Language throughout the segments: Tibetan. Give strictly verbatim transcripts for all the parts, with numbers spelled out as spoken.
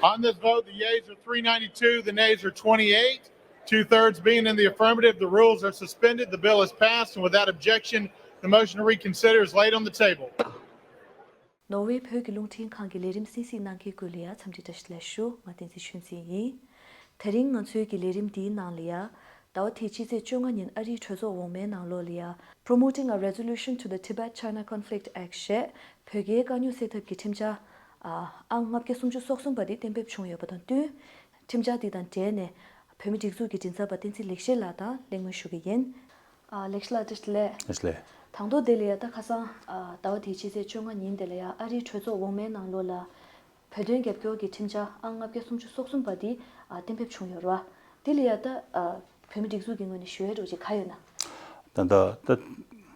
On this vote, the yeas are three ninety-two, the nays are twenty-eight. Two thirds being in the affirmative, the rules are suspended. The bill is passed, and without objection, the motion to reconsider is laid on the table. ནོར་ཝེ་བོད་ཀྱི་རླུང་འཕྲིན་ཁང་གི་ལས་རིམ་གསན་གཟིགས་གནང་མཁན་ཀུན་ལ་ཡང་འཚམས་འདྲི་བཀྲ་ཤིས་བདེ་ལེགས་ཞུ། ང་བསྟན་འཛིན་ཆོས་འཛིན་ཡིན། དེ་རིང་ང་ཚོའི་གི་ལས་རིམ་འདིའི་ནང་ལ་ཡང་ཟླ་བ་འདིའི་ཕྱི་ཚེས་བཅོ་ལྔ་ཉིན་ཨ་རིའི་གྲོས་ཚོགས་འོག་མའི་ནང་ལོགས་ལ་ཡང་Promoting a Resolution to the Tibet-China Conflict Act ཞེས་བོད་རྒྱའི་དཀའ་རྙོག་སེལ་ཐབས་ཀྱི་ཁྲིམས་འཆར་ཨ་ཨང་ལྔ་བརྒྱ་སུམ་ཅུ་སོ་གསུམ་པ་དེ་གཏན་འབེབས་བྱུང་ཡོད་པ་དང་བསྟུན། ཁྲིམས་འཆར་འདི་དང་འབྲེལ་ནས་བོད་མིའི་སྒྲིག་འཛུགས་ཀྱི་མགྲིན་ཚབ་པ་བསྟན་འཛིན་ལེགས་བཤད་ལགས་དང་གླེང་མོལ་ཞུ་གི་ཡིན། ཨ་ལེགས་བཤད་ལགས་བཀྲ་ཤིས་བདེ་ལེགས། བཀྲ་ཤིས་བདེ་ལེགས། དང་ཐོག་དེ་ལ་ཡ་ད་ཁ་སང་ཨ་ཟླ་བ་འདིའི་ཕྱི་ཚེས་བཅོ་ལྔ་ཉིན་དེ་ལ་ཡ་ཨ་རིའི་གྲོས་ཚོགས་འོག་མའི་ནང་ལོགས་ལ་བོད་དོན་རྒྱབ་སྐྱོར་གྱི་ཁྲིམས་འཆར་ཨང་ལྔ་བརྒྱ་སུམ་ཅུ་སོ་གསུམ་པ་འདི་ཨ་གཏན་འབེབས་བྱུང་ཡོད་རེད་བ། དེ་ལ་ཡ་ད་ཨ་བོད་མིའི་སྒྲིག་འཛུགས་ཀྱི་ངོས་ནས་ཞུ་ཡ་འདྲ་བོ་ཅིག་ག་ཡོད་ན། ད་ལྟ་ད་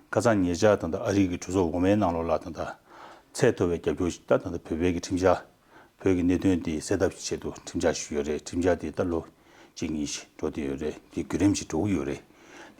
ཁ་སང་ཉེ་ཆར་ད་ལྟ་ཨ་རི་གི་གྲོས་ཚོགས་འོག་མའི་ནང་ལོགས་ལ་ད་ལྟ་ཚད་མཐོ་བའི་རྒྱབ་སྐྱོར་ཞིག་ད་ད་ལྟ་བོད་པའི་གི་ཁྲིམས་འཆར་བོད་ཀྱི་གནད་དོན་དེ་སེལ་ཐབས་ཀྱི་ཆེད་དུ་ཁྲིམས་འཆར་ཞུས་ཡོད་རེད། ཁྲིམས་འཆར་དེ་ད་ལོ་གཅིག་གཉིས་ཤིག་འགྲོ་བསྡད་ཡོད་རེད། དེ་བརྒྱུད་རིམ་ཅིག་འགྲོ་གི་ཡོད་རེད།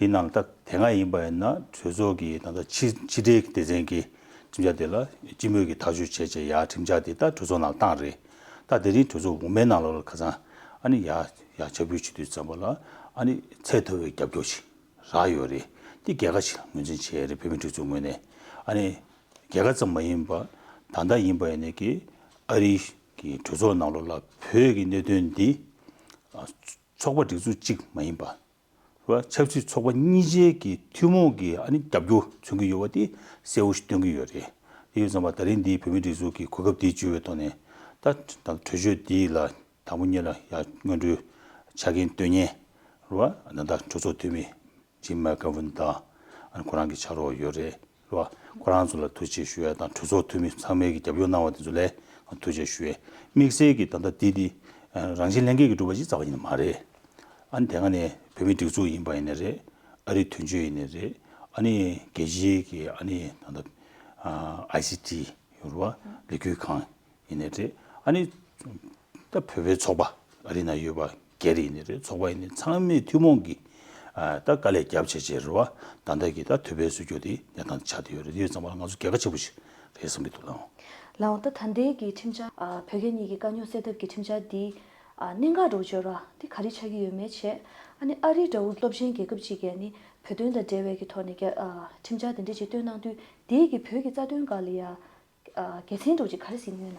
དེའི་ནང་ལ་ད་དེ་སྔ་ཡིན་པ་ཡིན་ན་གྲོས་ཚོགས་ཀྱི་ད་ལྟ་ཕྱི་ཕྱི་འབྲེལ་སྡེ་ཚན་གྱི་ཁྲིམས་འཆར་དེ་ལ་སྤྱི་མོས་ཀྱིས་ཐག་གཅོད་བྱས་བྱས་ཡར་ཁྲིམས་འཆར་དེ་ད་གྲོས་ཚོགས་ནང་བཏང་རེད། ད་དེ་རིང་གྲོས་ཚོགས་འོག་མའི་ནང་ལོགས་ལ་ཁ་སང་ཨ་ནི་ཡར་ཡར་ཕྱག་ཕུལ་བྱེད་དུས་ཙམ་པ་ལ་ཨ་ནི་ཚད་མཐོ་བའི་རྒྱབ་སྐྱོར་ཞིག་རག་ཡོད་རེད། འདི་རྒྱལ་ཁ་ཞིག་ལ་ངོས་འཛིན་བྱས་རེད། བོད་མིའི་སྒྲིག་འཛུགས་ངོས་ནས་ཨ་ནི་རྒྱལ་ཁ་ཙམ་མ་ཡིན་པ་ད་ལྟ་ཡིན་པ་ཡིན་ནའི་གི་ཨ་རི་གི་གྲོས་ཚོགས་ནང་ལོགས་ལ་བོད་ཀྱི་གནད་དོན་འདི་ཨ་ཚོགས་པ་སྒྲིག་འཛུགས་གཅིག་མ་ཡིན་པ་རེད་བ། ཆབ་སྲིད་ཚོགས་པ་གཉིས་ཆའི་གི་ཐུན་མོང་གི་ཨ་ནི་རྒྱབ་སྐྱོར་མཚོན་གྱི་ཡོད་པ་དེ་གསལ་བོ་ཞིག་སྟོན་གྱི་ཡོད་རེད། དེ་ཡོད་ཙམ་པ་ད་རིང་འདི་བོད་མིའི་སྒྲིག་འཛུགས་ཀྱི་གོ་སྐབས་འདི་བརྒྱུད་པའི་ཐོག་ནས་ད་ད་གྲོས་ཆོད་འདི་ལ་དང་པོ་ཉིད་ལ་ཡར་སྔོན་འགྲོའི་ཆ་རྐྱེན་བཏོན་མཁན་རེད་བ། ད་ལྟ་གྲོས་ཚོགས་འཐུས་མི་ཇིམ་མེག་གྷ་ཝན་དང་ཨ་ནི་ཁོ་རང་གི་ཕྱག་རོགས་ཡོད་རེད་རེད་བ། ཁོ་རང་ཚོ་ལ་ཐུགས་རྗེ་ཆེ་ཞུ་ཡ་དང་གྲོས་ཚོགས་འཐུས་མི་ཚང་མས་ཀྱི་རྒྱབ་སྐྱོར་གནང་བ་དེ་ཚོ་ལ་ཐུགས་རྗེ་ཆེ་ཞུ་ཡ། དམིགས་བསལ་གྱི་ད་ལྟ་འདི་འདི་རང་བཞིན་ལྷན་སྐྱེས་ཀྱི་གྲུབ་པ་ཅིག་རྩ་བ་ཉིད་ནས་མ་རེད། ཨ་ནི་དེ་སྔ་ནས་བོད་མིའི་སྒྲིག་འཛུགས་ཡིན་པ་ཡིན་ནའི་རེད། ཨ་རིའི་དོན་གཅོད་ཡིན་ནའི་རེད། ཨ་ནི་རྒྱལ་སྤྱིའི་གི་ཨ་ནི་ད་ལྟ་ཨ་ཨའི་སི་ཊི་ཡོད་རེད་བ། ལས་འགུལ་ཁང་ཡིན་ནའི་རེད། ཨ་ནི་ད་བོད་པའི་ཚོགས་པ་ཨ་རི་ན་ཡོད་པ་སྒེར་ཡིན་ནའི་རེད། ཚོགས་པ་ཡིན་ནའི་ཚང་མས་ཐུན་མོང་གི་ཨ་ད་དཀའ་ལས་བརྒྱབ་བྱས་བྱས་རེད་བ། ད་ལྟ་གི་ད་བོད་པའི་སྲིད་སྐྱོང་དེ་གནས་སྟངས་ཆགས་བསྡད་ཡོད་རེད། དེ་ཡོད་ཙམ་པ་ལ་ང་ཚོ་རྒྱལ་ཁ་ཆེན་པོ་ཞིག་རེད་བསམ་གྱི་འདུག་ལགས། ལགས་འོང་། ད་ད་ལྟའི་གི་ཁྲིམས་འཆར་ཨ་བོད་རྒྱ་གཉིས་ཀྱི་དཀའ་རྙོག་སེལ་ཐབས་ཀྱི་ཁྲིམས་འཆར་འདི་ཨ་གནད་འགག་འདྲ་བོ་བརྗོད་ར་འདི་ག་རེ་ཆགས་ཀྱི་ཡོད་མེད་བྱས། ཨ་ནི་ཨ་རི་འདྲ་བོ་སྟོབས་ཆེན་རྒྱལ་ཁབ་ཅིག་གིས་ཨ་ནི་བོད་དོན་དང་འབྲེལ་བའི་གི་ཐོག་ནས་རྒྱ་ཨ་ཁྲིམས་འཆར་དེ་འདྲ་ཅིག་བཏོན་གནང་དུས་དེའི་གི་བོད་ཀྱི་རྩ་དོན་སྒང་ལ་ཡ་ཨ་དགེ་མཚན་འདྲ་བོ་ཅིག་ག་རེ་གཟིགས་སྣོན་གནང་།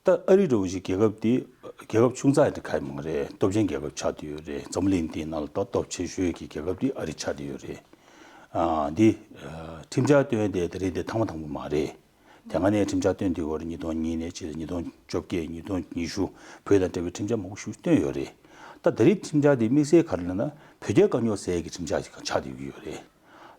ད་ཨ་རི་འདྲ་བོ་ཞིག་རྒྱལ་ཁབ་དེ་རྒྱལ་ཁབ་ཆུང་ཙག་དེ་ག་ཡི་མང་རེད། སྟོབས་ཆེན་རྒྱལ་ཁབ་ཆགས་བསྡད་ཡོད་རེད། འཛམ་བུ་གླིང་འདིའི་ནང་ལ་ད་སྟོབས་ཆེ་ཤོས་ཀྱི་རྒྱལ་ཁབ་དེ་ཨ་རི་ཆགས་བསྡད་ཡོད་རེད། ཨ་འདི་ཨ་ཁྲིམས་འཆར་བཏོན་དེ་ད་རེས་དེ་ཐེངས་མ་དང་པོ་མ་རེད། དེ་སྔ་ནས་ཁྲིམས་འཆར་བཏོན་དུས་སྐབས་ཉིས་སྟོང་གཉིས་ནས་བྱས་ཉིས་སྟོང་བཅོ་བརྒྱད། ཉིས་སྟོང་ཉི་ཤུ་བོད་དང་འབྲེལ་བའི་ཁྲིམས་འཆར་མང་པོ་ཞིག་བཏོན་ཡོད་རེད། ད་ད་རེས་ཁྲིམས་འཆར་དེ་དམིགས་བསལ་ག་རེ་ལབ་ན་བོད་རྒྱའི་དཀའ་རྙོག་སེལ་ཡས་ཀྱི་ཁྲིམས་འཆར་ཞིག་ཆགས་བསྡད་ཀྱི་ཡོད་རེད།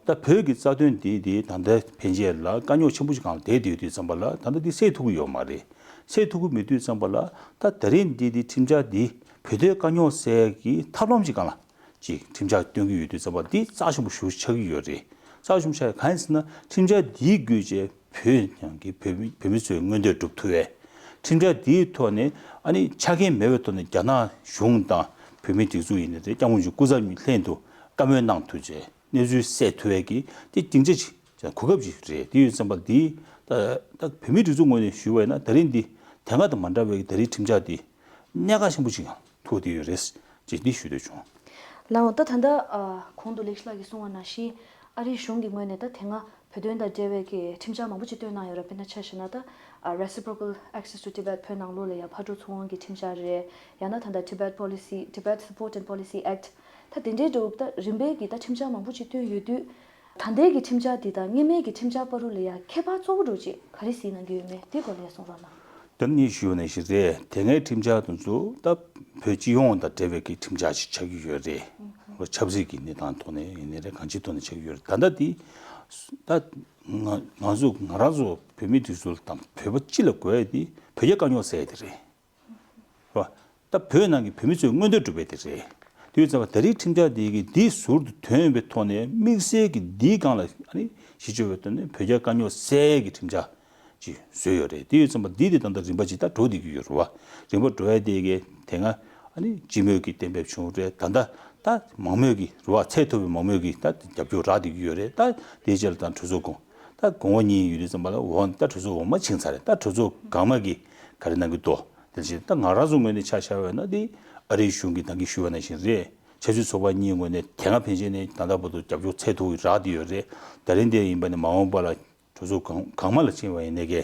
ད་བོད་ཀྱི་རྩ་དོན་འདི་དེ་ད་ལྟ་ཕན་ཆད་ལ་དཀའ་རྙོག་ཆེན་པོ་ཞིག་སྒང་ལ་བསྡད་བསྡད་ཡོད་དུས་ཙམ་པ་ལ་ད་ལྟ་འདི་སེལ་ཐུབ་ཀྱི་ཡོད་མ་རེད། སེལ་ཐུབ་ཀྱི་མེད་དུས་ཙམ་པ་ལ་ད་ད་རེས་འདི་དེ་ཁྲིམས་འཆར་འདི་བོད་དོན་དཀའ་རྙོག་སེལ་ཡས་ཀྱི་ཐབས་ལམ་ཞིག་སྒང་ལ་ཅིག་ཁྲིམས་འཆར་བཏོན་གྱི་ཡོད་དུས་ཙམ་པ་འདི་རྩ་ཆེན་པོ་ཞེ་པོ་ཆགས་ཀྱི་ཡོད་རེད། རྩ་ཆེན་པོ་ཆགས་གང་ཡིན་ཟེར་ན་ཁྲིམས་འཆར་འདིའི་བརྒྱུད་བྱས་བོད་ནང་གི་བོད་མི་བོད་མི་ཚོའི་མངོན་འདོད་སྒྲུབ་ཐུབ་པའི་ཁྲིམས་འཆར་འདིའི་ཐོག་ནས་ཨ་ནི་ཆ་རྐྱེན་མེད་པའི་ཐོག་ནས་རྒྱ་ནག་གཞུང་དང་བོད་མིའི་སྒྲིག་འཛུགས་ཡིན་ནའི་རེད། སྐྱབས་མགོན་མཆོག་སྐུ་ཚབ་ལྷན་དུ་བཀའ་མོལ་གནང་ཐུབ་བྱས་གནས་ཚུལ་སེལ་ཐུབ་པའི་གི་དེ་སྡིངས་ཆ་ཅིག་གོ་སྐབས་ཅིག་རེད། དེ་ཡོད་ཙམ་པ་འདི་ད་ད་བོད་མིའི་སྒྲིག་འཛུགས་ངོས་ནས་ཞུས་པ་ཡིན་ན་ད་རིང་འདི་དེ་སྔ་དང་མ་འདྲ་བའི་ད་རིང་ཁྲིམས་འཆར་འདི་གནད་འགག་ཆེན་པོ་ཅིག་ཐུག་བསྡད་ཡོད་རེད་ཅེས་འདི་ཞུ་འདོད་བྱུང་། ལགས་འོང་། ད་ད་ལྟ་ཨ་གོང་དུ་ལེགས་བཤད་ལགས་ཀྱིས་གསུངས་པ་ནང་བཞིན་ཨ་རིའི་གཞུང་གི་ངོས་ནས་ད་དེ་སྔ་བོད་དོན་དང་འབྲེལ་བའི་གི་ཁྲིམས་འཆར་མང་པོ་ཅིག་བཏོན་གནང་ཡོད་རེད། དཔེར་ན་ཆ་བཞག་ན་ད་ཨ་Reciprocal Access to Tibet བོད་ནང་ལོགས་ལ་ཡ་ཕར་འགྲོ་ཚུར་འོང་གི་ཁྲིམས་འཆར་རེད། ཡང་ན་ད་ལྟ་Tibet Policy, Tibet Support and Policy Act ད་དེ་འདྲའི་འདྲ་བོ་ད་རིམ་པས་ཀྱི་ད་ཁྲིམས་འཆར་མང་པོ་ཅིག་བཏོན་ཡོད་དུས། ད་ལྟའི་གི་ཁྲིམས་འཆར་འདི་དང་སྔོན་མའི་གི་ཁྲིམས་འཆར་བར་དུ་ལ་ཡ་ཁྱད་པར་གཙོ་བོ་འདྲ་བོ་ཅིག་ག་རེ་གཟིགས་གནང་གི་ཡོད་མེད་དེ་སྐོར་ལ་ཡ་གསུང་རོགས་གནང་། དེ་ནི་ཞུ་ནས་ཞིག་རེད། དེ་སྔའི་ཁྲིམས་འཆར་དེ་ཚོ་ད་བོད་སྤྱི་ཡོངས་དང་འབྲེལ་བའི་གི་ཁྲིམས་འཆར་ཞིག་ཆགས་ཀྱི་ཡོད་རེད། ཆབ་སྲིད་ཀྱི་གནས་སྟངས་ཐོག་ནས་ཡིན་ནའི་རེད། གང་ཅིའི་ཐོག་ནས་ཆགས་ཀྱི་ཡོད་རེད། ད་ལྟ་དེ་ད་ང་ང་ཚོ་ང་རང་ཚོ་བོད་མི་དེ་ཚོ་དང་བོད་པ་སྤྱི་ལ་དགོས་ཡ་དེ་བོད་རྒྱའི་དཀའ་རྙོག་སེལ་ཡ་དེ་རེད། རེད་བ། ད་བོད་ནང་གི་བོད་མི་ཚོའི་མངོན་འདོད་སྒྲུབ་པའི་དེ་རེད། དེ་ཡོད་ཙང་ད་རེས་ཁྲིམས་འཆར་འདི་གི་འདི་ཟུར་དུ་ཐོན་པའི་ཐོག་ནས་དམིགས་བསལ་གྱི་འདིའི་སྒང་ལ་ཨ་ནི་གཞི་བཅོལ་བའི་ཐོག་ནས་བོད་རྒྱ་དཀའ་རྙོག་སེལ་གྱི་ཁྲིམས་འཆར་ཅིག་བཟོས་ཡོད་རེད། དེ་ཡོད་ཙང་འདི་དེ་ད་ལྟ་རིམ་པ་ཅིག་ད་འགྲོ་བསྡད་ཀྱི་ཡོད་རེད་བ། རིམ་པ་འགྲོ་ཡ་དེ་གི་དེ་སྔ་ཨ་ནི་སྤྱི་མོས་ཀྱིས་གཏན་འབེབས་བྱུང་རེད། ད་ལྟ་ད་མང་མོས་ཀྱིས་རེད་བ། ཚད་མཐོ་བའི་མང་མོས་ཀྱིས་ད་རྒྱབ་སྐྱོར་རག་བསྡད་ཀྱི་ཡོད་རེད། ད་དེའི་རྗེས་ལ་ད་གྲོས་ཚོགས་གོང་ད་དགོངས་པ་གཉིས་ཡོད་དུས་ཙམ་པ་ལ་འོ་ད་གྲོས་ཚོགས་འོག་མ་ཕྱིན་ཚར་རེད། ད་གྲོས་ཚོགས་འོག་མ་གིས་ག་རེ་གནང་གི་འདུག་དེ་བཞིན་ད་ང་རང་ཚོ་ངོས་ནས་ཆ་བཞག་པ་ཡིན་ན་དེ་ཨ་རིའི་གཞུང་གིས་ད་གིན་ཞུས་པ་ནང་བཞིན་རེད། ཆབ་སྲིད་ཚོགས་པ་གཉིས་ངོས་ནས་དེ་སྔ་ཕན་ཆད་ནས་ད་ལྟ་བར་དུ་རྒྱབ་སྐྱོར་ཚད་མཐོ་བོ་རག་བསྡད་ཡོད་རེད། ད་རིང་དེ་ཡིན་པ་ནི་མ་འོངས་པ་ལ་གྲོས་ཚོགས་གང་གང་མང་ལ་ཕྱིན་པ་ཡིན་ནའི་གི་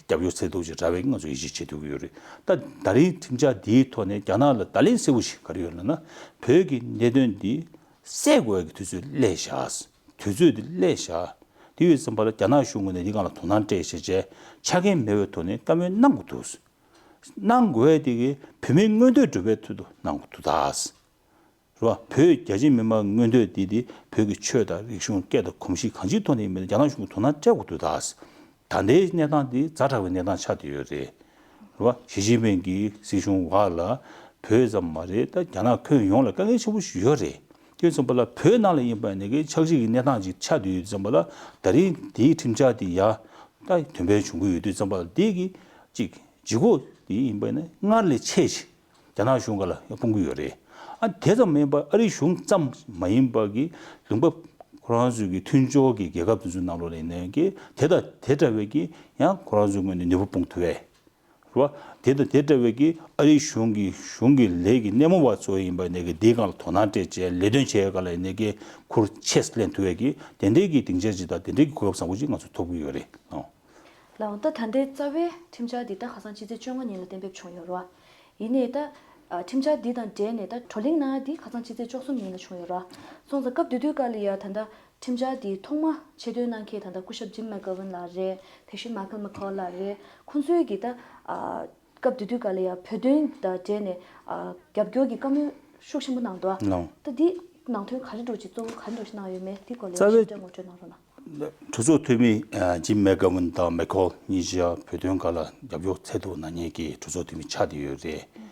རྒྱབ་སྐྱོར་ཚད་མཐོ་བོ་ཞིག་རག་པའི་ང་ཚོ་ཡིད་ཆེས་བྱེད་ཐུབ་ཀྱི་ཡོད་རེད། ད་ད་རིང་ཁྲིམས་འཆར་འདིའི་ཐོག་ནས་རྒྱ་ནག་ལ་བརྡ་ལན་གསལ་པོ་ཞིག་ག་རེ་ཡོད་ལབ་ན། བོད་ཀྱི་གནད་དོན་འདི་སེལ་དགོས་ཀྱི་དུས་ཚོད་སླེབས་བཞག་དུས་ཚོད་འདི་སླེབས་བཞག་དེ་ཡོད་ཙམ་པ་ལ་རྒྱ་ནག་གཞུང་ངོས་ནས་འདི་སྒང་ལ་དོ་སྣང་སྤྲད་བྱས་བྱས་ཆ་རྐྱེན་མེད་པའི་ཐོག་ནས་བཀའ་མོལ་གནང་དགོས་འདུག་གནང་དགོས་དེ་གི་བོད་མིའི་མངོན་འདོད་སྒྲུབ་པའི་ཐོག་ཏུ་གནང་དགོས་འདུག་ད། རེད་བ། བོད་རྒྱ་ཆེ་མི་མང་མངོན་འདོད་འདི་དེ་བོད་ཀྱི་ཆོས་དང་རིག་གཞུང་སྐད་དང་གོམས་གཤིས་གང་ཅིའི་ཐོག་ནས་ཡིན་མིན་རྒྱ་ནག་གཞུང་གིས་དོ་སྣང་སྤྲད་དགོས་འདུག་ད། ད་ལྟའི་གནས་སྟངས་འདི་ཛ་དྲག་པའི་གནས་སྟངས་ཆགས་བསྡད་ཡོད་རེད། རེད་བ། ཞི་ཅིན་ཕིང་གི་སྲིད་གཞུང་འོག་ལ་བོད་ཙམ་མ་རེད། ད་རྒྱ་ནག་ཁྱོན་ཡོངས་ལ་དཀའ་ངལ་ཆེན་པོ་ཞིག་ཡོད་རེད། དེ་ཙམ་པ་ལ་བོད་ནང་ལ་ཡིན་པ་ནས་གི་ཆགས་འཇིག་གི་གནས་སྟངས་ཅིག་ཆགས་བསྡད་ཡོད་དུས་ཙམ་པ་ལ་ད་རིང་འདིའི་ཁྲིམས་འཆར་འདི་ཡ་ད་དོན་ཕན་འབྱུང་གི་ཡོད་དུས་ཙམ་པ་ལ་འདི་གི་ཅིག་ལྗིད་ཁོག་འདི་ཡིན་པ་ནི་སྔར་ལས་ཆེ་ཞིག་རྒྱ་ནག་གཞུང་སྒང་ལ་ཡང་སྤུངས་ཀྱི་ཡོད་རེད། ཨ་དེ་ཙམ་མིན་པར་ཨ་རི་གཞུང་ཙམ་མ་ཡིན་པ་གི་ལུང་པ་ཁོ་རང་ཚོའི་གི་མཐུན་ཕྱོགས་ཀྱི་རྒྱལ་ཁབ་དེ་ཚོའི་ནང་ལོགས་ལ་ཡིན་ནའི་གི་དེ་དང་དེ་འདྲ་བའི་གི་ཡང་ཁོ་རང་ཚོའི་ངོས་ནས་ནུས་པ་སྤུངས་ཐུབ་པས། རེད་བ། དེ་དང་དེ་འདྲ་བའི་གི་ཨ་རི་གཞུང་གི་གཞུང་གི་ལས་ཀྱི་སྣེ་མོ་བ་ཚོ་ཡིན་པ་ནས་གི་འདིའི་སྒང་ལ་དོ་སྣང་སྤྲད་བྱས་ལས་དོན་བྱེད་ཡ་སྒང་ལ་ཡིན་ནའི་གི་ཁུར་ཆེ་ལེན་ཐུབ་པའི་གི་དེ་འདྲའི་གི་སྡིངས་ཆ་ཅིག་དང་དེ་འདྲའི་གི་གོ་སྐབས་བཟང་པོ་ཅིག་ང་ཚོ་ཐོབ་ཀྱི་ཡོད་རེད་ཨང་། ལགས་འོང་། ད་ད་ལྟའི་རྩ་བའི་ཁྲིམས་འཆར་འདི་ད་ཁ་སང་ཕྱི་ཚེས་བཅོ་ལྔ་ཉིན་ལ་གཏན་འབེབས་བྱུང་ཡོད་རེད་བ། ཡིན་ནའི་ད་ཨ་ཁྲིམས་འཆར་འདི་དང་འབྲེལ་ནས་ད་བགྲོ་གླེང་གནང་ཡ་འདི་ཁ་སང་ཕྱི་ཚེས་བཅུ་གསུམ་ཉིན་ལ་བྱུང་ཡོད་རེད་བ། སོང་ཙང་སྐབས་དེ་དུས་སྐབས་ལ་ཡ་ད་ལྟ་ཁྲིམས་འཆར་འདི་ཐོག་མ་ཆེད་དོན་གནང་མཁན་ད་ལྟ་སྐུ་ཞབས་ཇིམ་མེག་གྷོ་ཝན་ལགས་རེད། དེ་བཞིན་མའི་ཁལ་མེག་ཁོལ་ལགས་རེད། ཁོང་ཚོའི་གི་ད་ཨ་སྐབས་དེ་དུས་སྐབས་ལ་ཡ་བོད་དོན་དང་འབྲེལ་ནས་ཨ་རྒྱབ་སྐྱོར་གྱི་བཀའ་མོལ་ཤུགས་ཆེན་པོ་གནང་འདུག་ཨ། ལགས་འོང་། ད་འདི་ནང་དོན་ག་རེ་འདྲ་ཅིག་གཙོ་བོ་ག་རེ་འདྲ་ཅིག་གནང་ཡོད་མེད་འདི་སྐོར་ལ་རྩ་བའི་ཞིབ་ཕྲ་ངོ་སྤྲོད་གནང་རོགས་གནང་། གྲོས་ཚོགས་འཐུས་མི་ཨ་ཇིམ་མེག་གྷོ་ཝན་དང་མེག་ཁོལ་གཉིས་ཀྱིས་བོད་དོན་སྒང་ལ་རྒྱབ་སྐྱོར་ཚད་མཐོ་གནང་མཁན་གྱི་གྲོས་ཚོགས་འཐུས་མི་ཆགས་བསྡད་ཡོད་རེད།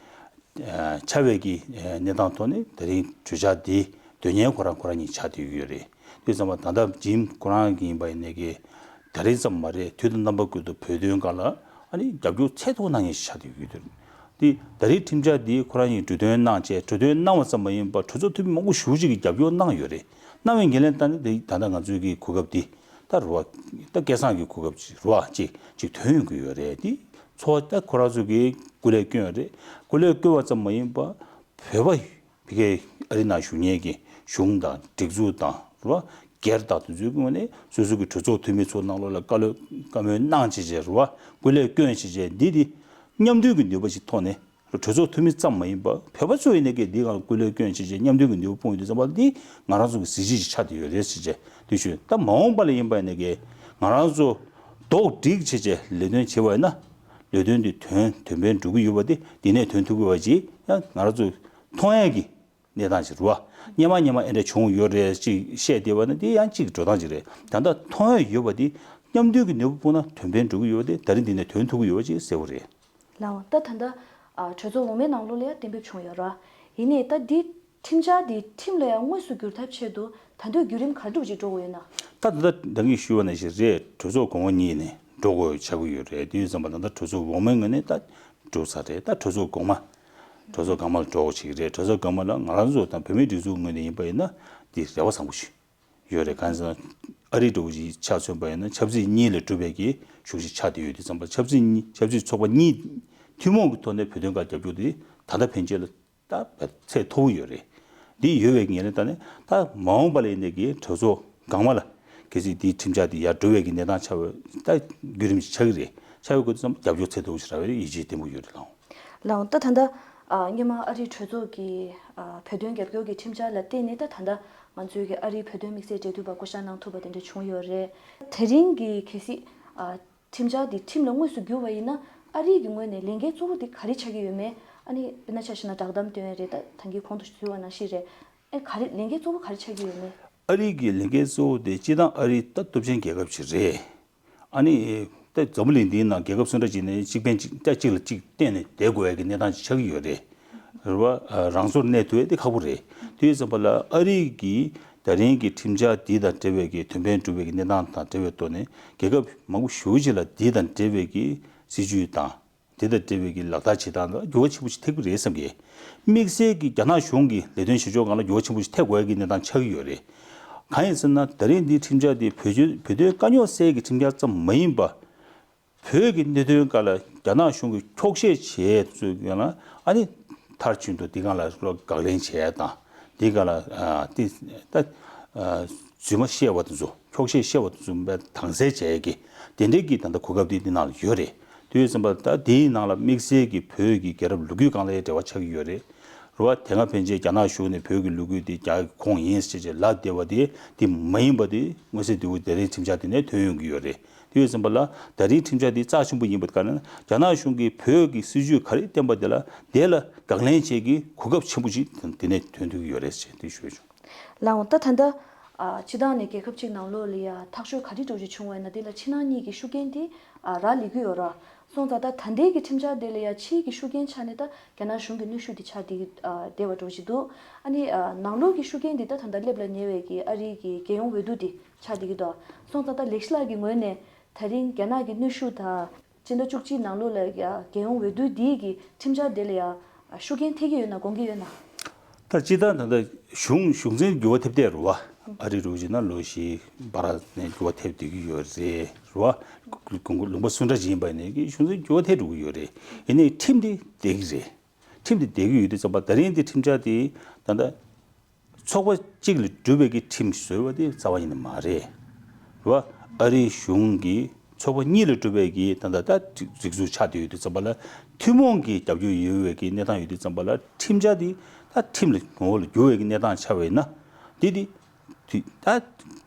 ཨ་ཆགས་པའི་གི་ཨ་གནས་སྟངས་ཐོག་ནས་དེ་རིང་གྲོས་འཆར་འདི་འདོན་མཁན་ཁོ་རང་ཁོ་རང་གཉིས་ཆགས་བསྡད་ཡོད་རེད། དུས་ཙམ་པ་ད་ལྟ་ཇིམ་ཁོ་རང་གི་ཡིན་པ་ཡིན་ནའི་གི་ད་རེས་ཙམ་མ་རེད། དུས་དང་རྣམ་པ་ཀུན་ཏུ་བོད་དོན་སྒང་ལ་ཨ་ནི་རྒྱབ་སྐྱོར་ཚད་མཐོ་གནང་མཁན་ཞིག་ཆགས་བསྡད་ཡོད་རེད། དེ་ད་རེས་ཁྲིམས་འཆར་འདི་ཁོ་རང་གཉིས་གྲོས་བསྡུར་གནང་བྱས། གྲོས་བསྡུར་གནང་བ་ཙམ་མ་ཡིན་པར་གྲོས་ཚོགས་འཐུས་མི་མང་པོ་ཞེ་པོ་ཅིག་གིས་རྒྱབ་སྐྱོར་གནང་ཡོད་རེད། གནང་བའི་ངོས་ལེན་ལྟར་ནི་དེ་ད་ལྟ་ང་ཚོའི་གི་གོ་སྐབས་འདི་ད་རུ་བ་ད་སྐལ་བཟང་གི་གོ་སྐབས་ཅིག་རུ་བ་ཅིག་ཅིག་ཐོན་ཡོང་གི་ཡོད་རེད། དེ་ཚོགས་ད་ཁོ་རང་ཚོ་གིས་སྐུ་ལས་བསྐྱོན་ཡོད་རེད། སྐུ་ལས་བསྐྱོན་པ་ཙམ་མ་ཡིན་པར་བོད་པ་ཕ་གིའི་ཨ་རི་ནང་བཞུགས་མཁན་གྱི་གཞུང་དང་སྒྲིག་འཛུགས་དང་རུ་བ་སྒེར་དང་དེ་ཚོའི་ངོས་ནས་སོ་སོ་གི་གྲོས་ཚོགས་འཐུས་མི་ཚོ་ནང་ལོགས་ལ་བཀའ་སློབ་བཀའ་མོལ་གནང་བྱས་བྱས་རུ་བ་སྐུ་ལས་བསྐྱོན་བྱས་བྱས་འདི་དེ་མཉམ་འདུས་ཀྱི་ནུས་པ་ཞིག་ཐོག་ནས། གྲོས་ཚོགས་འཐུས་མི་ཙམ་མ་ཡིན་པར་བོད་པ་ཚོ་ཡིན་ནའི་གི་འདི་སྒང་སྐུ་ལས་བསྐྱོན་བྱས་བྱས་མཉམ་འདུས་ཀྱི་ནུས་པ་སྤུངས་ཡོད་དུས་ཙམ་པ་འདི་ང་རང་ཚོ་གི་གཟི་བརྗིད་ཅིག་ཆགས་བསྡད་ཡོད་རེད་ཟེར་བྱས་དུས་ཞུ། ད་མ་འོངས་པ་ལ་ཡིན་པ་ཡིན་ནའི་གི་ང་རང་ཚོ་རྡོག་སྒྲིལ་བྱས་བྱས་ལས་དོན་བྱས་པ་ཡིན་ན་ལས་དོན་འདི་དོན་དོན་ཕན་འགྲོ་གི་ཡོད་པ་དེ་འདི་ནས་དོན་ཐུབ་དགོས་པ་ཅིག་ཡང་ང་རང་ཚོ་མཐོང་ཡས་ཀྱི་གནས་སྟངས་ཅིག་རེད་བ། སྔོན་མ་སྔོན་མ་ཨེ་འདྲ་བྱུང་ཡོད་རེད་ཅིག་བཤད་བསྡད་པ་ན་འདི་ཡང་གཅིག་འགྲོ་སྟངས་ཅིག་རེད། ད་ལྟ་མཐོང་ཡས་ཡོད་པ་འདི་མཉམ་འདུས་ཀྱི་ནུས་པ་སྤུངས་ན་དོན་ཕན་འགྲོ་གི་ཡོད་པ་དེ་ད་རིང་འདི་ནས་དོན་ཐུབ་ཀྱི་ཡོད་པ་ཅིག་གསལ་པོ་རེད། ལགས་འོང་། ད་ད་ལྟ་ཨ་གྲོས་ཚོགས་འོག་མའི་ནང་ལོགས་ལ་ཡང་གཏན་འབེབས་བྱུང་ཡོད་ར། ཡིན་ནའི་ད་འདི་ཁྲིམས་འཆར་འདི་ཁྲིམས་ལ་ཡང་དངོས་སུ་བསྒྱུར་ཐབས་ཆེད་དུ་ད་དུང་བརྒྱུད་རིམ་ག་འདྲ་ཅིག་འགྲོ་དགོས་ཡོད་ན། ད་ད་ལྟ་ད་གིན་ཞུས་པ་ནང་བཞིན་རེད། གྲོས་ཚོགས་གོང་མ་གཉིས་ནས་འགྲོ་དགོས་ཆགས་ཀྱི་ཡོད་རེད། དེ་ཡིན་ཙམ་པ་ད་ལྟ་གྲོས་ཚོགས་འོག་མའི་ངོས་ནས་ད་འགྲོ་ཚར་རེད། ད་གྲོས་ཚོགས་གོང་མ་གྲོས་ཚོགས་གོང་མ་ལ་འགྲོ་དགོས་བྱེད་ཀྱི་རེད། གྲོས་ཚོགས་གོང་མ་ལ་ང་རང་ཚོ་དང་བོད་མིའི་སྒྲིག་འཛུགས་ངོས་ནས་ཡིན་པ་ཡིན་ན་འདི་རེ་བ་བཟང་པོ་ཞིག་ཡོད་རེད། གང་ཟེར་ན་ཨ་རི་འདྲ་བོ་ཞིག་ཆ་མཚོན་པ་ཡིན་ན་ཆབ་སྲིད་གཉིས་ལས་གྲུབ་པའི་གི་གཞུང་ཞིག་ཆགས་བསྡད་ཡོད་དུས་ཙམ་པ་ཆབ་སྲིད་གཉིས་ཆབ་སྲིད་ཚོགས་པ་གཉིས་ཐུན་མོང་གི་ཐོག་ནས་བོད་དོན་ཁག་རྒྱབ་སྐྱོར་དེ་ད་ལྟ་ཕན་ཆད་ལ་ད་ཚད་མཐོ་བོ་ཡོད་རེད། འདི་ཡོད་པའི་ངོས་ནས་ད་ནི་ད་མ་འོངས་པ་ལ་ཡིན་ནའི་གི་གྲོས་ཚོགས་གོང་མ་ལ་གལ་སྲིད་འདིའི་ཁྲིམས་འཆར་འདི་ཡར་འགྲོ་བའི་གི་གནས་སྟངས་ཆགས་པ་ད་བརྒྱུད་རིམ་ཞིག་ཆགས་ཀྱི་རེད། ཆགས་ཡོད་དུས་ཙམ་རྒྱབ་སྐྱོར་ཚད་མཐོ་བོ་ཞིག་རག་པའི་ཡིད་ཆེས་བརྟན་པོ་ཡོད་རེད་ལགས། ལགས་འོང་། ད་ད་ལྟ་ཨ་སྔོན་མ་ཨ་རིའི་གྲོས་ཚོགས་ཀྱི་ཨ་བོད་དོན་རྒྱབ་སྐྱོར་གྱི་ཁྲིམས་འཆར་ལ་བརྟེན་ནས་ད་ད་ལྟ་ང་ཚོའི་གི་ཨ་རིའི་བོད་དོན་དམིགས་བསལ་འབྲེལ་མཐུད་པ་བསྐོ་བཞག་གནང་ཐུབ་པ་དེ་འདྲ་བྱུང་ཡོད་རེད། དེ་རིང་གི་གལ་སྲིད་ཨ་ཁྲིམས་འཆར་འདི་ཁྲིམས་ལ་དངོས་སུ་བསྒྱུར་བ་ཡིན་ན་ཨ་རིའི་གི་ངོས་ནས་ལས་འགན་གཙོ་བོ་དེ་ག་རེ་ཆགས་ཀྱི་ཡོད་མེད། ཨ་ནི་དཔེར་ན་ཆ་བཞག་ན་བསྒྲགས་གཏམ་བཏོན་ཡ་རེད། ད་ད་གིན་གོང་དུ་ཞུས་པ་ནང་བཞིན་རེད། ཨེ་ག་རེ་ལས་འགན་གཙོ་བོ་ག་རེ་ཆགས་ཀྱི་ཡོད་མེད། ཨ་རིའི་གི་ལས་འགན་གཙོ་བོ་དེ་སྤྱིར་བཏང་ཨ་རི་ད་སྟོབས་ཆེན་རྒྱལ་ཁབ་ཅིག་རེད། ཨ་ནི་ད་འཛམ་བུ་གླིང་འདིའི་ནང་རྒྱལ་ཁབ་སུ་འདྲ་ཅིག་ནས་གཅིག་ཕན་གཅིག་ད་གཅིག་ལ་གཅིག་བརྟེན་ནས་བསྡད་དགོས་ཡ་གི་གནས་སྟངས་ཅིག་ཆགས་ཀྱི་ཡོད་རེད། རེད་བ། རང་སོར་གནས་ཐུབ་ཡ་དེ་ཁག་པོ་རེད། དེ་ཡིན་ཙམ་པ་ལ་ཨ་རི་གི་ད་རིང་གི་ཁྲིམས་འཆར་འདི་དང་འབྲེལ་བའི་གི་དོན་ཕན་སྒྲུབ་པའི་གི་གནས་སྟངས་དང་འབྲེལ་བའི་ཐོག་ནས་རྒྱལ་ཁབ་མང་པོ་ཞེ་པོ་ཅིག་ལ་འདི་དང་འབྲེལ་བའི་གི་སྲིད་ཇུས་དང་། དེ་དང་འབྲེལ་བའི་གི་ལག་བསྟར་བྱེད་སྟངས་ལ་འགྱུར་བ་ཆེན་པོ་ཞིག་ཐེབས་ཀྱི་རེད་བསམ་གི། དམིགས་བསལ་གྱི་རྒྱ་ནག་གཞུང་གི་ལས་དོན་བྱེད་ཕྱོགས་སྒང་ལ་འགྱུར་བ་ཆེན་པོ་ཞིག་ཐེབས་དགོས་ཡ་གི་གནས་སྟངས་ཆགས་ཀྱི་ཡོད་རེད། གང་ཡིན་ཟེར་ན་ད་རིང་འདིའི་ཁྲིམས་འཆར་དེ་བོད་བརྒྱུད་བོད་དོན་དཀའ་རྙོག་སེལ་གྱི་ཁྲིམས་འཆར་ཙམ་མ་ཡིན་པ། བོད་ཀྱི་གནད་དོན་སྒང་ལ་ རྒྱ་ནག་གཞུང་གིས་འཁྱོག་བཤད་བྱས་ཚུལ་ཡང་ན་ཨ་ནི་མཐར་ཕྱིན་དུ་འདི་སྒང་ལ་དགག་ལན་བྱས་དང་འདི་སྒང་ལ་ཨ་ཏི་ད་ཨ་རྫུན་མ་བཤད་པ་དེ་ཚོ་འཁྱོག་བཤད་བཤད་པ་དེ་ཚོ་དཔེ་དྭངས་གསལ་བྱས་ཀྱི་དེ་འདྲའི་གི་ད་ལྟ་གོ་སྐབས་འདི་འདི་ནང་ལ་ཡོད་རེད། དེ་ཡོད་ཙམ་པ་ད་དེའི་ནང་ལ་དམིགས་བསལ་གྱི་བོད་ཀྱི་རྒྱལ་རབས་ལོ་རྒྱུས་སྒང་ལ་འབྲེལ་བ་ཆགས་ཀྱི་ཡོད་རེད། རེད་བ། དེ་སྔ་ཕན་ཆད་རྒྱ་ནག་གཞུང་ནས་བོད་ཀྱི་ལོ་རྒྱུས་དེ་རྒྱ་གི་ཁོངས་ཡིན་ཟེར་བྱས་ལབ་བསྡད་པ་དེ་དེ་མ་ཡིན་པ་དེ་མངོན་གསལ་དོད་པོ་ད་རིང་ཁྲིམས་འཆར་དེ་ནས་ཐོན་ཡོང་གི་ཡོད་རེད། དེ་ཡོད་ཙམ་པ་ལ་ད་རིང་ཁྲིམས་འཆར་དེ་རྩ་ཆེན་པོ་ཡིན་པ་ག་རེ་ན་རྒྱ་ནག་གཞུང་གིས་བོད་ཀྱི་སྲིད་བྱུས་ག་རེ་བཏོན་པ་དེ་ལ་དེ་ལ་དགག་ལན་བྱེད་ཀྱི་གོ་སྐབས་ཆེན་པོ་ཞིག་དེ་ནས་ཐོན་ཐུབ་ཀྱི་ཡོད་རེད་ཅེས་དེ་ཞུས་བྱུང་། ལགས་འོང་། ད་ད་ལྟ་ཨ་སྤྱི་བཏང་ནས་རྒྱལ་ཁབ་ཅིག་ནང་ལོགས་ལ་ཡ་ཐག་གཅོད་ག་རེ་འདྲ་ཞིག་བྱུང་བ་ཡིན་ན་དེ་ལ་ཕྱི་ནང་གཉིས་ཀྱི་ཤུགས་རྐྱེན་དེ་ཨ་རག་ལས་ཀྱི་ཡོད་ར། སོང་ཙང་ད་ད་ལྟའི་གི་ཁྲིམས་འཆར་དེ་ལ་ཡ་ཕྱིའི་གི་ཤུགས་རྐྱེན་ཆགས་ནས་ད་རྒྱ་ནག་གཞུང་གི་གནོན་ཤུགས་དེ་ཆགས་བསྡད་ཀྱི་ཨ་བསྡད་པ་འདྲ་ཞིག་འདུག་ཨ་ནི་ཨ་ནང་ལོགས་ཀྱི་ཤུགས་རྐྱེན་དེ་ད་ད་ལྟ་སླེབས་ལ་ཉེ་བའི་གི་ཨ་རིའི་གི་རྒྱལ་ཡོངས་འོས་བསྡུ་དེ་ཆགས་བསྡད་ཀྱི་འདུག་སོང་ཙང་ད་ལེགས་བཤད་ལགས་ཀྱི་ངོས་ནས་ད་རིང་རྒྱ་ནག་གི་གནོན་ཤུགས་དང་སྤྱི་ཟླ་བཅུ་གཅིག་ནང་ལོགས་ལ་ཡ་རྒྱལ་ཡོངས་འོས་བསྡུ་འདིའི་གི་ཁྲིམས་འཆར་དེ་ལ་ཡ་ཤུགས་རྐྱེན་ཐེབས་ཀྱི་ཡོད་ན་དགོངས་ཀྱི་ཡོད་ན། ད་སྤྱིར་བཏང་ད་ལྟ་གཞུང་གཞུང་འཛིན་འགྱུར་བ་ཐེབས་བསྡད་རེད་བ། ཨ་རི་རུ་བྱས་ན་ལོ་བཞི་བར་ནས་འགྱུར་བ་ཐེབས་བསྡད་ཀྱི་ཡོད་རེད་རེད་བ། ལུང་པ་སུ་འདྲ་ཅིག་ཡིན་པ་ཡིན་ནའི་གཞུང་འཛིན་འགྱུར་བ་ཐེབས་འགྲོ་གི་ཡོད་རེད། ཡིན་ནའི་ཁྲིམས་དེ་བསྡད་ཀྱི་རེད། ཁྲིམས་དེ་བསྡད་ཀྱི་ཡོད་དུས་ཙམ་པ་ད་རིང་འདི་ཁྲིམས་འཆར་དེ་ད་ལྟ་ཚོགས་པ་གཅིག་ལས་གྲུབ་པའི་གི་ཁྲིམས་བཟོས་པ་དེ་རྩ་བ་ཉིད་ནས་མ་རེད། རེད་བ། ཨ་རིའི་གཞུང་གིས་ཚོགས་པ་གཉིས་ལས་གྲུབ་པའི་གི་ད་ལྟ་ད་སྒྲིག་འཛུགས་ཆགས་བསྡད་ཡོད་དུས་ཙམ་པ་ལ་ཐུན་མོང་གི་རྒྱབ་སྐྱོར་ཡོད་པའི་གི་གནས་སྟངས་ཡོད་དུས་ཙམ་པ་ལ་ཁྲིམས་འཆར་དེ་ད་ཁྲིམས་ལ་ངོ་བོ་ལ་འགྱུར་བའི་གི་གནས་སྟངས་ཆགས་པ་ཡིན་ན་འདི་དེ་དུས་ད་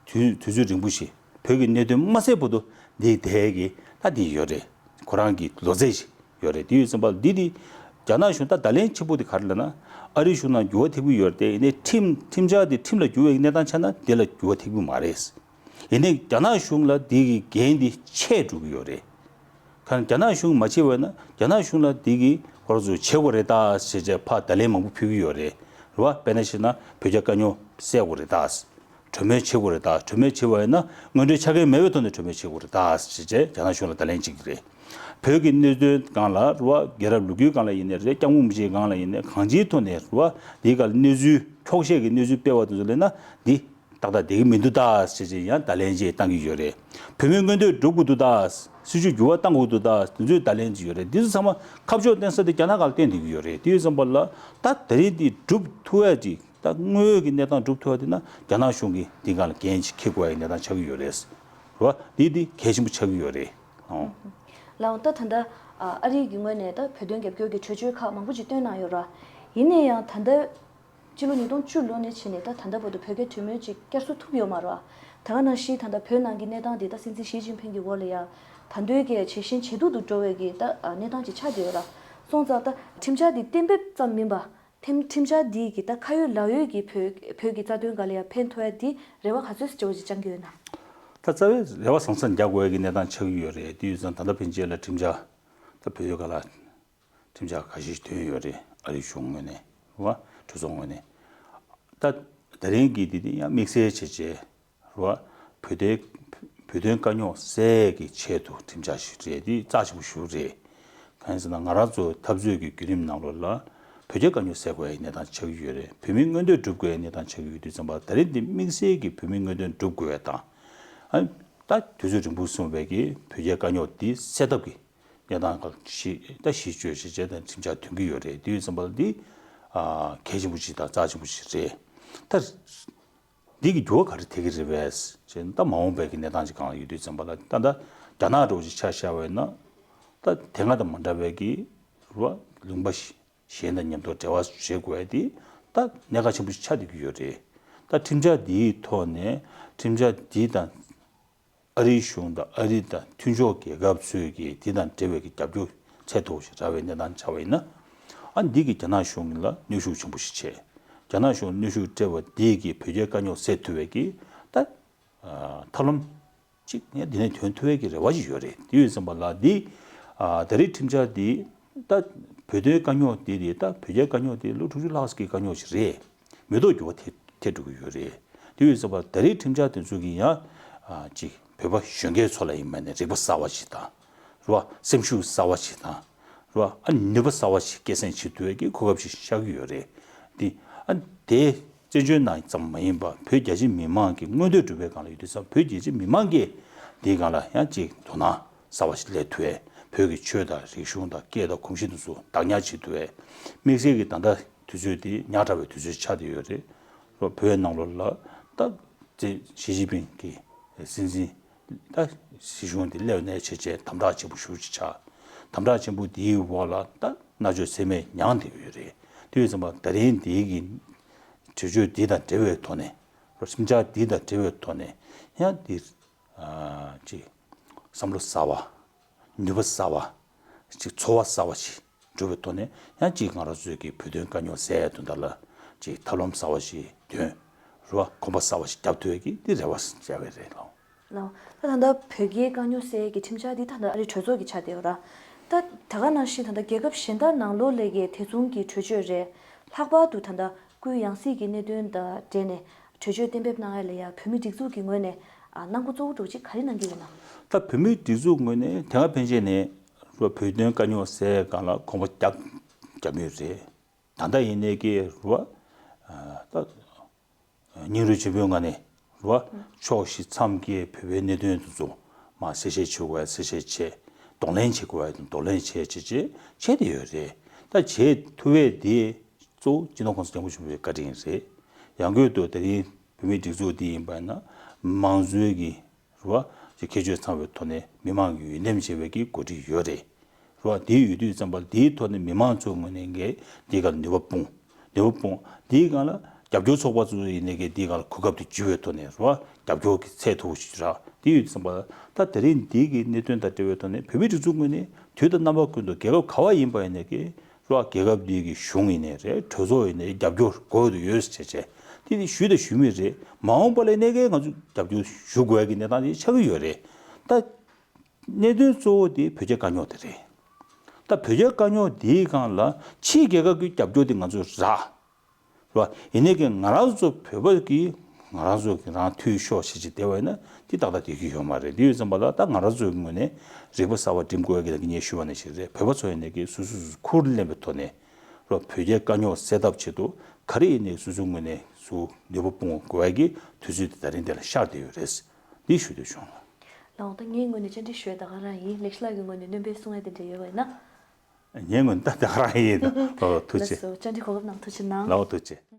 དུས་དུས་ཚོད་རིང་པོ་ཞིག་བོད་ཀྱི་གནད་དོན་མ་སེལ་བར་དུ་འདི་བསྡད་ཀྱི་ད་འདི་ཡོད་རེད། ཁོ་རང་གི་ལོ་ཚད་ཞིག་ཡོད་རེད། དེ་ཡོད་ཙམ་པ་འདི་འདི་རྒྱ་ནག་གཞུང་ད་བརྡ་ལན་ཆེན་པོ་དེ་ག་རེ་ལབ་ན་ཨ་རིའི་གཞུང་ནང་འགྱུར་བ་ཐེབས་ཀྱི་ཡོད་རེད་དེ་ཡིན་ནའི་ཁྲིམས་ཁྲིམས་འཆར་དེ་ཁྲིམས་ལ་འགྱུར་བའི་གནས་སྟངས་ཆགས་ན་དེ་ལ་འགྱུར་བ་ཐེབས་ཀྱི་མ་རེད། ཡིན་ནའི་རྒྱ་ནག་གཞུང་ལ་འདི་གི་འགན་འདི་ཆད་འགྲོ་གི་ཡོད་རེད། གང་རྒྱ་ནག་གཞུང་མ་བྱེད་པ་ཡིན་ན་རྒྱ་ནག་གཞུང་ལ་འདི་གི་ཁོ་རང་ཚོ་བྱེད་དགོས་རེད་ད་ཟེར་བྱས་ཕར་བརྡ་ལན་མང་པོ་ཕུལ་གྱི་ཡོད་རེད། རེད་བ། དཔེར་ན་བཤད་ན་བོད་རྒྱ་དཀའ་རྙོག་སེལ་དགོས་རེད་ད། གྲོས་མོལ་བྱེད་དགོས་རེད་ད། གྲོས་མོལ་བྱེད་པ་ཡིན་ན་དངོས་འབྲེལ་ཆ་རྐྱེན་མེད་པའི་ཐོག་ནས་གྲོས་མོལ་བྱེད་དགོས་རེད་ད་ཟེར་བྱས་རྒྱ་ནག་གཞུང་ལ་བརྡ་ལན་བྱེད་ཀྱི་རེད། བོད་ཀྱི་གནད་དོན་སྒང་ལ་རེད་བ། རྒྱལ་རབས་ལོ་རྒྱུས་སྒང་ལ་ཡིན་ནའི་རེད། སྐྱབས་མགོན་རིན་པོ་ཆེའི་སྒང་ལ་ཡིན་ནའི་གང་ཅིའི་ཐོག་ནས་རེད་བ། འདིའི་སྒང་ལ་གནས་ཚུལ་འཁྱོག་བཤད་ཀྱི་གནས་ཚུལ་སྤེལ་བ་དེ་ཚོ་ལབ་ན་འདི་ཏག་ཏག་བསྡད་ཀྱི་མི་འདུག་ད་ཟེར་བྱས་ཡང་བརྡ་ལན་ཅིག་བཏང་གི་ཡོད་རེད། བོད་མིའི་མངོན་འདོད་སྒྲུབ་དགོས་འདུག་ད། སྲིད་བྱུས་འགྱུར་བ་གཏང་དགོས་འདུག་ད། དེ་ཚོའི་བརྡ་ལན་ཅིག་ཡོད་རེད། འདི་ཚོ་ཚང་མ་ཁ་ཕྱོགས་བསྟན་ས་དེ་རྒྱ་ནག་སྒང་ལ་བསྟན་བསྡད་ཀྱི་ཡོད་རེད། དེ་ཡོད་ཙམ་པ་ལ་ད་ད་རེས་འདི་སྒྲུབ་ཐུབ་ཡ་ཅིག་ད་དངོས་ཡོད་ཀྱི་གནས་སྟངས་སྒྲུབ་ཐུབ་པ་དེ་ན་རྒྱ་ནག་གཞུང་གིས་འདི་སྒང་ལ་འགན་ཅིག་འཁྱེར་དགོས་ཡ་གནས་སྟངས་ཆགས་ཀྱི་ཡོད་རེད། རེད་བ། འདི་འདི་གལ་ཆེན་པོ་ཆགས་ཀྱི་ཡོད་རེད། ཨོ། ལགས་འོང་། ད་ད་ལྟ་ཨ་ཨ་རི་གི་ངོས་ནས་ད་བོད་དོན་རྒྱབ་སྐྱོར་གྱི་གྲོས་ཆོད་ཁག་མང་པོ་ཅིག་བཏོན་གནང་ཡོད་ར། ཡིན་ན་ཡང་ད་ལྟ་སྤྱི་ལོ་ཉིས་སྟོང་བཅུ་ལོ་ནས་བྱས་ནས་ད་ད་ལྟ་བར་དུ་བོད་རྒྱ་གྲོས་མོལ་ཅིག་བསྐྱར་གསོ་ཐུབ་ཡོད་མ་རེད་བ། ད་ག་ནང་བཞིན་ད་ལྟ་བོད་ནང་གི་གནས་སྟངས་འདི་ད་སྲིད་འཛིན་ཞི་ཅིན་ཕིང་གི་འོག་ལ་ཡ་ད་དུང་གི་ཇེ་ཞན་ཇེ་སྡུག་ཏུ་འགྲོ་བའི་གི་ད་གནས་སྟངས་ཅིག་ཆགས་བསྡད་ཡོད་ར། སོང་ཙང་ད་ཁྲིམས་འཆར་འདི་གཏན་འབེབས་ཙམ་མིན་པ། ཐེམ་ཁྲིམས་འཆར་འདི་གི་ད་ཁ་ཡོད་ལག་ཡོད་ཀྱི་བོད་བོད་ཀྱི་རྩ་དོན་སྒང་ལ་ཡང་ཕན་ཐོགས་ཡ་འདི་རེ་བ་ག་ཚོད་ཅིག་བཅངས་ཀྱི་ཡོད་ན། ད་རྩ་བའི་རེ་བ་ཟང་ཟིང་རྒྱག་དགོས་ཀྱི་གནས་སྟངས་ཆགས་ཀྱི་ཡོད་རེད། དེ་ཡོད་ཙང་ད་ལྟ་ཕན་ཆད་ལ་ཁྲིམས་འཆར་ད་བོད་ཡོད་ག་ལ་ཁྲིམས་འཆར་ཁ་ཤས་ཐོན་ཡོད་རེད། ཨ་རིའི་གཞུང་ངོས་ནས་རེད་བ། གྲོས་ཚོགས་ངོས་ནས་ད་ད་རིང་གི་འདི་དེ་ཡང་དམིགས་བསལ་བྱས་བྱས། རེད་བ། བོད་དོན་བོད་དོན་དཀའ་རྙོག་སེལ་གྱི་ཆེད་དུ་ཁྲིམས་འཆར་ཞིག་རེད། འདི་རྩ་ཆེན་པོ་ཞིག་རེད། གང་ཡིན་ཟེར་ན་ང་རང་ཚོ་འཐབ་རྩོད་ཀྱི་བརྒྱུད་རིམ་ནང་ལོགས་ལ་བོད་རྒྱ་དཀའ་རྙོག་སེལ་དགོས་ཡའི་གནས་སྟངས་ཆགས་ཀྱི་ཡོད་རེད། བོད་མིའི་མངོན་འདོད་སྒྲུབ་དགོས་ཡའི་གནས་སྟངས་ཆགས་ཀྱི་ཡོད་དུས་ཙམ་པ་ད་རེས་འདི་དམིགས་བསལ་གྱི་བོད་མིའི་མངོན་འདོད་སྒྲུབ་དགོས་ཡ་དང་། ཨ་ད་དུས་ཚོད་རིང་པོ་སོང་བའི་གི་བོད་རྒྱའི་དཀའ་རྙོག་འདི་སེལ་ཐབས་ཀྱི་གནས་སྟངས་ཁག་ཞིག་ད་གཞི་བཅོལ་བྱས་བྱས་དང་ཁྲིམས་འཆར་ཐོན་གྱི་ཡོད་རེད། དེ་ཡོད་ཙམ་པ་ལ་འདི་ཨ་གལ་ཆེན་པོ་ཞིག་དང་རྩ་ཆེན་པོ་ཞིག་རེད། ད། འདི་གི་འགྱུར་བ་ག་རེ་ཐེབས་ཀྱི་རེད་པས་ཅེས་ད་མ་འོངས་པའི་གི་གནས་སྟངས་ཅིག་སྒང་ལ་ཡོད་དུས་ཙམ་པ་ལ་ད་ལྟ་རྒྱ་ནག་འདྲ་བོ་ཅིག་ཆ་བཞག་པ་ཡིན་ན་ད་དེ་སྔ་དང་མ་འདྲ་བའི་གི་རུ་བ་ལུང་པ་ཞིག་གཞན་དང་མཉམ་དུ་འབྲེལ་བ་བྱེད་དགོས་ཡ་དེ་ད་གནད་འགག་ཆེན་པོ་ཞིག་ཆགས་བསྡད་ཀྱི་ཡོད་རེད། ད་ཁྲིམས་འཆར་འདིའི་ཐོག་ནས་ཁྲིམས་འཆར་འདི་དང་། ཨ་རིའི་གཞུང་དང་ཨ་རི་དང་མཐུན་ཕྱོགས་རྒྱལ་ཁབ་ཚོས་ཀྱིས་འདི་དང་འབྲེལ་བའི་གི་རྒྱབ་སྐྱོར་ཚད་མཐོ་བོ་ཞིག་རག་པའི་གནས་སྟངས་ཆགས་པ་ཡིན་ན། ཨ་འདི་གིས་རྒྱ་ནག་གཞུང་ལ་གནོན་ཤུགས་ཆེན་པོ་ཞིག་བྱས། རྒྱ་ནག་གཞུང་ལ་གནོན་ཤུགས་སྤྲད་པ་འདི་གིས་བོད་རྒྱའི་དཀའ་རྙོག་སེལ་ཐུབ་པའི་གི་ད་ཐབས་ལམ་ཅིག་ངས་འདི་ནས་ཐོན་ཐུབ་པའི་གི་རེ་བ་ཞིག་ཡོད་རེད། དེ་ཡོད་ཙམ་པ་ལ་འདི་ད་རེས་ཁྲིམས་འཆར་འདི་ད་བོད་དོན་དཀའ་རྙོག་འདི་རེད། ད་བོད་རྒྱའི་དཀའ་རྙོག་འདི་ལོ་དྲུག་ཅུ་ལྷག་ཙམ་གི་དཀའ་རྙོག་ཞིག་རེད། མི་ཐོག་འགྱུར་བ་ཐེབས་ཐེབས་འགྲོ་གི་ཡོད་རེད། དེ་ཡོད་ཙམ་པ་ད་རེས་ཁྲིམས་འཆར་དེ་ཚོ་གི་ཡང་ཨ་ཅིག་བོད་པ་གཞོན་སྐྱེས་ཚོ་ལ་ཡིན་པ་ནས་རིག་པ་གསར་བ་ཞིག་དང་། རེད་བ། སེམས་ཤུགས་གསར་བ་ཞིག་དང་། རེད་བ། ཨ་ནུས་པ་གསར་བ་ཞིག་སྐྱེད་སྲིང་བྱེད་ཐུབ་ཡས་ཀྱི་གོ་སྐབས་ཤིག་ཤར་གྱི་ཡོད་རེད། འདི་ཨ་དེ་བཙན་བྱོལ་ནང་ཙམ་མ་ཡིན་པ་བོད་རྒྱ་ཆེ་མི་མང་གི་མངོན་འདོད་སྒྲུབ་པའི་སྒང་ལ་ཡོད་དུས་ཙམ་བོད་རྒྱ་ཆེ་མི་མང་གིས་འདིའི་སྒང་ལ་ཡང་ཅིག་དོ་སྣང་གསར་བ་ཞིག་སླེབས་ཐུབ་ཡས། བོད་ཀྱི་ཆོས་དང་རིག་གཞུང་དང་སྐད་དང་གོམས་གཤིས་དེ་ཚོ་བདག་ཉར་བྱེད་ཐུབ་པའི་དམིགས་བསལ་གྱི་ད་ལྟ་དུས་ཚོད་དེ་ཉག་ཕྲ་བའི་དུས་ཚོད་ཆགས་བསྡད་ཡོད་རེད། རོ་བོད་ནང་ལོགས་ལ་ད་ཅེ་ཞི་ཅིན་ཕིང་གི་སྲིད་འཛིན་ད་སྲིད་གཞུང་དེ་སླེབས་ནས་བྱས་བྱས་དམ་དྲག་ཆེན་པོ་ཞེ་པོ་ཅིག་ཆགས། དམ་དྲག་ཆེན་པོ་དེའི་འོག་ལ་ད་མནར་གཅོད་ཚད་མེད་མྱངས་བསྡད་ཡོད་རེད། དེ་ཡོད་ཙམ་པ་ད་རིང་འདིའི་གི་གྲོས་ཆོད་འདི་དང་འབྲེལ་བའི་ཐོག་ནས་རོ་ཁྲིམས་འཆར་འདི་དང་འབྲེལ་བའི་ཐོག་ནས་ཡང་འདི་ཅིག་བསམ་བློ་གསར་བ། ནུས་པ་གསར་བ། ཅིག་ཚོར་བ་གསར་བ་ཞིག་འགྲུབ་པའི་ཐོག་ནས་ཡང་ཅིག་ང་རང་ཚོའི་གི་བོད་དོན་དཀའ་རྙོག་སེལ་ཡ་དོན་དག་ལ་ཅིག་ཐབས་ལམ་གསར་བ་ཞིག་འདོན་རུ་བ་གོམ་པ་གསར་བ་ཞིག་རྒྱབ་ཐུབ་ཡ་གི་འདི་རེ་བ་བྱ་བའི་རེད་ལོ། ལོ། ད་ད་ལྟ་བོད་རྒྱའི་དཀའ་རྙོག་སེལ་ཡ་གི་ཁྲིམས་འཆར་འདི་ད་ལྟ་ཨ་རི་གྲོས་ཚོགས་ཀྱི་ཆ་དེ་ཡོད་ར། ད་ད་ག་ནང་བཞིན་ད་ལྟ་རྒྱལ་ཁབ་གཞན་དག་ནང་ལོགས་ལས་ཀྱི་དེ་མཚུངས་ཀྱི་གྲོས་ཆོད་རེད། ལྷག་པར་དུ་ད་ལྟ་སྐུའི་ཡང་སྲིད་ཀྱི་གནད་དོན་དང་འབྲེལ་ནས་གྲོས་ཆོད་གཏན་འབེབས་གནང་ཡ་ལ་ཡ་བོད་མི་སྒྲིག་འཛུགས་ཀྱི་ངོས་ནས་ཨ་གནང་སྒོ་གཙོ་བོ་འདྲ་བོ་ཅིག་ག་རེ་གནང་གི་ཡོད་ན། ད་བོད་མིའི་སྒྲིག་འཛུགས་ངོས་ནས་དེ་སྔ་ཕན་ཆད་ནས་རུ་བ་བོད་དོན་དཀའ་རྙོག་སེལ་སྒང་ལ་གོམ་པ་རྒྱག་རྒྱབ་མུས་རེད། ད་ལྟ་ཡིན་ནའི་ཀྱི་རུ་བ་ད་སྙིང་རུས་ཆེན་པོའི་ངང་ནས་རུ་བ་ཕྱོགས་བཞི་མཚམས་བརྒྱད་བོད་པའི་གནད་དོན་དེ་ཚོ་མ་གསལ་བཤད་བྱེད་དགོས་ཡ་གསལ་བཤད་བྱས། གདོང་ལེན་བྱེད་དགོས་ཡ་གདོང་ལེན་བྱས་བྱས་བྱས་བྱས་བསྡད་ཡོད་རེད། ད་བྱེད་ཐུབ་པའི་དེ་གཙོ་བོ་སྤྱི་ནོར་གོང་ས་སྐྱབས་མགོན་ཆེན་པོའི་བཀའ་དྲིན་རེད། ཡང་སྒོས་དུ་དེ་རིང་བོད་མིའི་སྒྲིག་འཛུགས་འདི་ཡིན་པ་ཡིན་ན་མང་གཙོའི་གི་རུ་བ་ཅིག་ཁྱད་ཆོས་ཚང་བའི་ཐོག་ནས་མི་མང་གིས་འོས་འདེམས་བྱས་པའི་གི་འགོ་ཁྲིད་ཡོད་རེད། རུ་བ་འདི་ཡོད་དུས་ཙམ་པ་འདིའི་ཐོག་ནས་མི་མང་ཚོའི་ངོས་ནས་འགས་འདིའི་སྒང་ནུས་པ་སྤུངས། ནུས་པ་སྤུངས། འདིའི་སྒང་ལ་རྒྱབ་སྐྱོར་ཚོགས་པ་ཚོ་ཡིན་ནའི་གི་འདིའི་སྒང་ལ་གོ་སྐབས་དེ་འཇུས་པའི་ཐོག་ནས་རུ་བ་རྒྱབ་སྐྱོར་གྱི་ཚད་མཐོ་བོ་ཞིག་རག་འདི་ཡོད་དུས་ཙམ་པ་ད་དེ་རིང་འདིའི་གི་གནད་དོན་དང་འབྲེལ་བའི་ཐོག་ནས་བོད་མིའི་སྒྲིག་འཛུགས་ངོས་ནས་དུས་དང་རྣམ་པ་ཀུན་ཏུ་རྒྱལ་ཁབ་ག་བ་ཡིན་པ་ཡིན་ནའི་གི་རོ། རྒྱལ་ཁབ་འདི་གི་གཞུང་ཡིན་ནའི་རེད། གྲོས་ཚོགས་ཡིན་ནའི་རྒྱབ་སྐྱོར་དགོས་འདུག་ཡོད་ཟེར་བྱས་བྱས་དེ་དེ་ཞུས་དང་ཞུ་མུས་རེད། མ་འོངས་པ་ལ་ཡིན་ནའི་གི་ང་ཚོ་རྒྱབ་སྐྱོར་ཞུ་དགོས་ཀྱི་གནས་སྟངས་དེ་ཆགས་ཀྱི་ཡོད་རེད། ད་གནད་དོན་གཙོ་བོ་དེ་བོད་རྒྱའི་དཀའ་རྙོག་དེ་རེད། ད་བོད་རྒྱའི་དཀའ་རྙོག་དེའི་སྒང་ལ་ཕྱིའི་རྒྱལ་ཁབ་ཀྱི་རྒྱབ་སྐྱོར་དེ་ང་ཚོ་རག་རེད་བ། ཡིན་ནའི་ཀྱང་ང་རང་ཚོ་བོད་པ་གིས་ང་རང་ཚོ་གི་རང་འཐུས་ཤོར་བྱེད་ཅིག་བསྡད་པ་ཡིན་ན་དེ་ཏག་ཏག་བསྡད་ཀྱི་ཡོད་མ་རེད། དེ་ཡོད་ཙམ་པ་ལ་ད་ང་རང་ཚོའི་ངོས་ནས་རིག་པ་གསར་པ་འགྲིམ་དགོས་ཀྱི་ད་གིན་ངས་ཞུས་པ་ནང་བཞིན་རེད། བོད་པ་ཚོ་ཡིན་ནའི་ཀྱི་སོ་སོ་སོ་ཁུར་ལེན་པའི་ཐོག་ནས་རོ། བོད་རྒྱའི་དཀའ་རྙོག་སེལ་ཐབས་ཆེད་དུ་ག་རེ་ཡིན་ནའི་སོ་སོའི་ངོས་ནས་སུ་ནུས་པ་སྤུངས་དགོས་ཀྱི་དུས་ཚོད་དེ་ད་རིང་འདི་ལ་ཤར་བསྡད་ཡོད་རེད། འདི་ཞུ་འདོད་བྱུང་། ལགས་འོང་། ད་ངའི་ངོས་ནས་བཅར་འདྲི་ཞུ་ཡ་ད་ག་རང་ཡིན། ལེགས་བཤད་ལགས་ཀྱི་ངོས་ནས་སྣོན་པ་གསུང་ཡ་དེ་འདྲ་ཡོད་པ་ཡིན་ན། ངའི་ངོས་ནས་ད་ད་ག་རང་ཡིན་ད། ཨོ་ཐུགས་རྗེ་ཆེ། ལགས་སོ། བཅར་འདྲི་གོ་སྐབས་གནང་ཐུགས་རྗེ་གནང་། ལགས་འོ་ཐུགས་རྗེ་ཆེ།